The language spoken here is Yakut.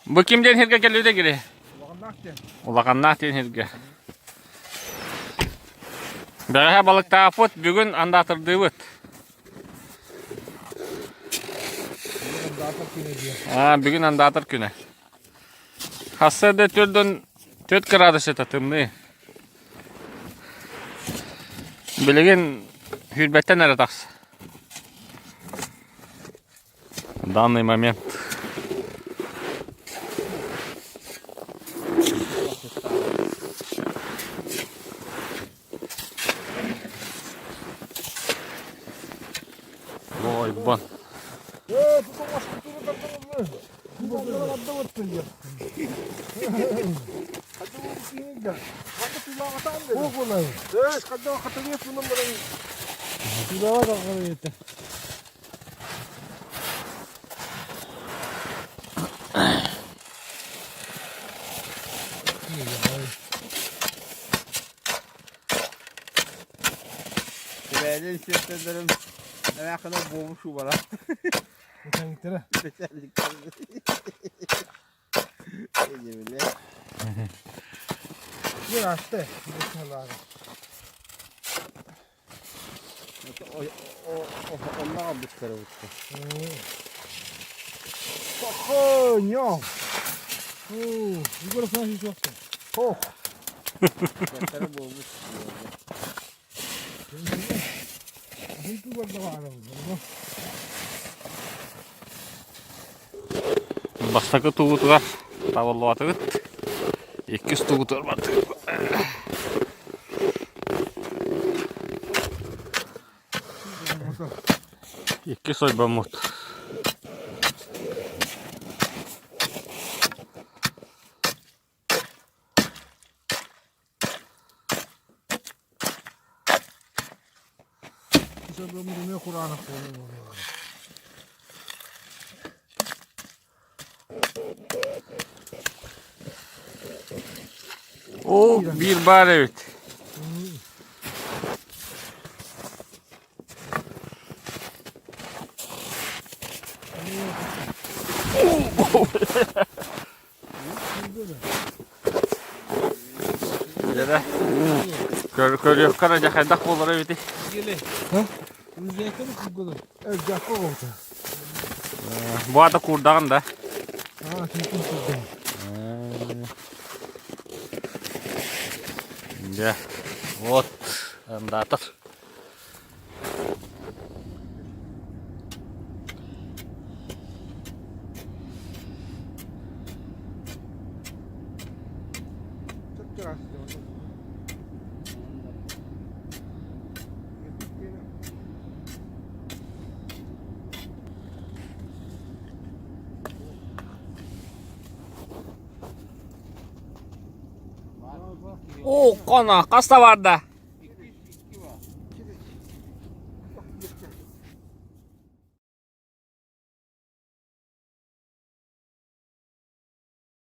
Бу ким диэн сиргэ кэлбитэ кири? Улаханнаах диэн сиргэ. Бэҕэһээ балыктааппыт, бүгүн андаатырдыыбыт. Аа, бүгүн андаатар күнэ. Хассыарда төрдөн 4 градус это тымныы. Билигин сүүрбэттэн эрэ тахса. В данный момент. Ойбон. Бэйэлэр сиэттэрдэрим эмээххинэ буолбут шубара. Онно аҕалбыттара бутта. Сиэттэрэ буолбут. Бастакы тугутугар табыллыбатыгыт, иккис тугутугар бардыгыт. Иккис ойбоммут. Оо, биир баар эбит. Дьэ, көрүөххэ эрэ дьэ хайдах буолар эбитий? Бу аата куурдаҕын да? Дьэ, вот, андаатар. Оо, коно, хаста барда?